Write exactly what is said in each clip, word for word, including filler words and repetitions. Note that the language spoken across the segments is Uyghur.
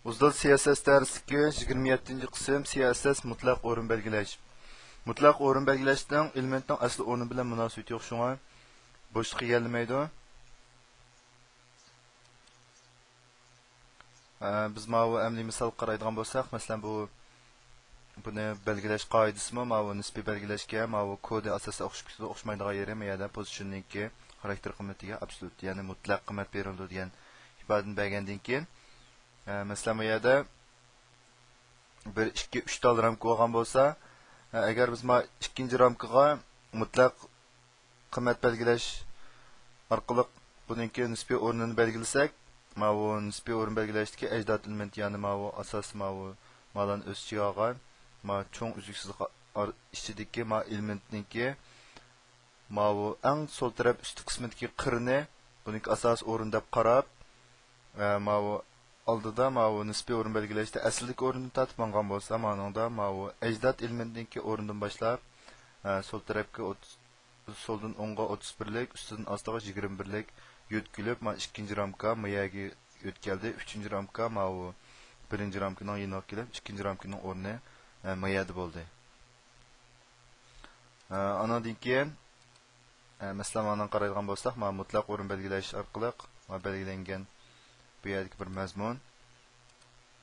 ئۇزدىل سى ئەس ئەس دەرسلىكى، يىگىرمە يەتتىنچى قىسىم، سى ئەس ئەس مۇتلەق ئورۇن بەلگىلەش. مۇتلەق ئورۇن بەلگىلەشنىڭ ئېلېمېنتنىڭ ئەسلى ئورنى بىلەن مۇناسىۋىتى يوق، شۇڭا بوشلۇق ئىگىلىمەيدۇ. ئە، بىز ماۋۇ ئەمەلىي مىسالغا قارايدىغان بولساق، مەسىلەن، بۇ، بۇنى بەلگىلەش قائىدىسىمۇ ماۋۇ نىسپىي بەلگىلەشكە، ماۋۇ كودى ئاساسىدا ئوخشىشىپ كېتىدۇ. ئوخشىمايدىغان يېرى، ما يەردە پوزىتسىيوننىڭكى خاراكتېر قىممىتىگە ئابسولۇت، يەنى مۇتلەق قىممەت بېرىلىدۇ دېگەن ئىپادىنى بەرگەندىن كېيىن، ئە، مەسىلەن، ما يەردە بىر، ئىككى، ئۈچ تال رامكا بولغان بولسا، ئە، ئەگەر بىز ما ئىككىنچى رامكىغا مۇتلەق قىممەت بەلگىلەش ئارقىلىق بۇنىڭكى نىسپىي ئورنىنى بەلگىلىسەك، ماۋۇ نىسپىي ئورۇن بەلگىلەشتىكى ئەجداد ئېلېمېنت، يەنى ماۋۇ ئاساس، ماۋۇ مالان ئۆز ئىچىگە ئالغان، ما چوڭ ئۈزلۈكسىز ئار-، ئىچىدىكى ما ئېلېمېنتنىڭكى ماۋۇ ئەڭ سول تەرەپ ئۈستى قىسمىدىكى قىرنى بۇنىڭكى ئاساسىي ئورۇن دەپ قاراپ، ۋە ماۋۇ ئالدىدا ماۋۇ نىسپىي ئورۇن بەلگىلەشتە ئەسلىدىكى ئورۇندىن تارتىپ ماڭغان بولسا، مانىڭدا ماۋۇ ئەجداد ئېلېمېنتنىڭكى ئورنىدىن باشلاپ، ئە، سول تەرەپكە ئوتتۇز، سولدىن ئوڭغا ئوتتۇز بىرلىك، ئۈستىدىن ئاستىغا يىگىرمە بىرلىك يۆتكىلىپ، ما ئىككىنچى رامكا ما يەرگە يۆتكەلدى. ئۈچىنچى رامكا ماۋۇ بىرىنچى رامكىنىڭ يېنىغا كېلىپ، ئىككىنچى رامكىنىڭ ئورنى، ئە، ما يەردە بولدى. ئە، ئانىڭدىن كېيىن، ئە، مەسىلەن، مانا قارايدىغان بولساق، مانا مۇتلەق ئورۇن بەلگىلەش ئارقىلىق، مانا بەلگىلەنگەن بۇ يەردىكى بىر مەزمۇن.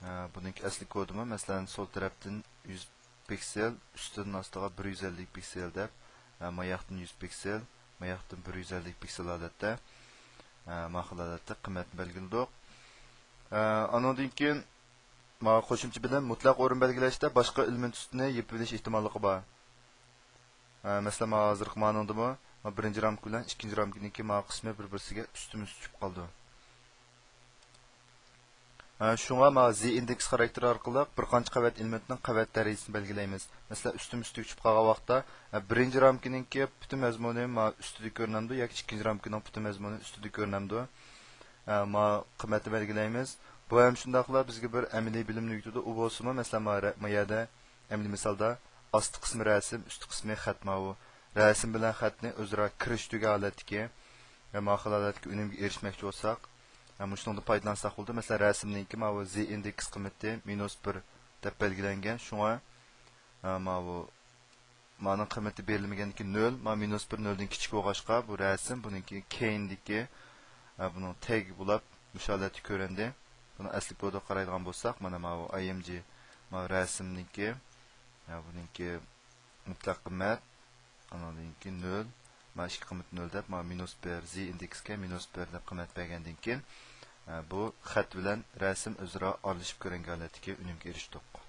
ئە، بۇنىڭكى ئەسلى كودىمۇ، مەسىلەن، سول تەرەپتىن يۈز پىكسېل، ئۈستىدىن ئاستىغا بىر يۈز ئەللىك پىكسېل دەپ، ئە، ماياقتىن يۈز پىكسېل، ماياقتىن بىر يۈز ئەللىك پىكسېل ھالەتتە، ئە، ما خىل ھالەتتە قىممەتنى بەلگىلىدۇق. ئە، ئانىڭدىن كېيىن، ما قوشۇمچە بىلەن مۇتلەق ئورۇن بەلگىلەشتە باشقا ئېلېمېنت ئۈستىنى يېپىۋېلىش ئېھتىماللىقى بار. ھە، مەسىلەن، مانا ھازىرقى مانىڭدىمۇ، مانا بىرىنچى رامكا بىلەن ئىككىنچى رامكىنىڭكى مانا قىسمى بىر-بىرسىگە ئۈستمە-ئۈست چۈشۈپ قالىدۇ. ھە، شۇڭا مانا زى ئىندېكس خاراكتېرى ئارقىلىق بىر قانچە قەۋەت ئېلېمېنتنىڭ قەۋەت دەرىجىسىنى بەلگىلەيمىز. مەسىلەن، ئۈستمە-ئۈستىگە چۈشۈپ قالغان ۋاقىتتا، ھە، بىرىنچى رامكىنىڭكى پۈتۈن مەزمۇنى مانا ئۈستىدە كۆرۈنەمدۇ ياكى ئىككىنچى رامكىنىڭ پۈتۈن مەزمۇنى ئۈستىدە كۆرۈنەمدۇ؟ ھە، مانا قىممەتنى بەلگىلەيمىز. بۇ ھەم شۇنداقلا بىزگە بىر ئەمەلىي بىلىمنى ئۆگىتىدۇ. ئۇ بولسىمۇ، مەسىلەن، مانا رە-، ما يەردە ئەمەلىي مىسالدا ئاستى قىسمى رەسىم، ئۈستى قىسمى خەت ماۋۇ. رەسىم بىلەن خەتنى ئۆزئارا كىرىشتۈرگەن ھالەتتىكى، يا ماقۇل ھالەتتىكى ئۈنۈمگە ئېرىشمەكچى بولساق، يا مۇشۇنىڭدىن پايدىلانساق بولىدۇ. مەسىلەن، رەسىمنىڭكى ماۋۇ زى ئىندېكس قىممىتى مىنۇس بىر دەپ بەلگىلەنگەن. شۇڭا، ئە، ماۋۇ، مانىڭ قىممىتى بېرىلمىگەندىكى نۆل، ما مىنۇس بىر نۆلدىن كىچىك بولغاچقا، بۇ رەسىم بۇنىڭكى كەينىدىكى، ئە، بۇنىڭ تەگى بولۇپ، مۇشۇ ھالەتتە كۆرۈندى. بۇنىڭ ئەسلى كودىغا قارايدىغان بولساق، مانا ماۋۇ ئاي ئېم جى، ماۋۇ رەسىمنىڭكى، ئە، بۇنىڭكى مۇتلەق قىممەت، ئانىڭدىن كېيىن نۆل، مانا ئىككى قىممىتى نۆل دەپ، مانا مىنۇس بىر، زى ئىندېكسكە مىنۇس بىر دەپ قىممەت بەرگەندىن كېيىن، ئە، بۇ خەت بىلەن رەسىم ئۆزئارا ئارىلىشىپ كۆرۈنگەن ھالەتتىكى ئۈنۈمگە ئېرىشتۇق.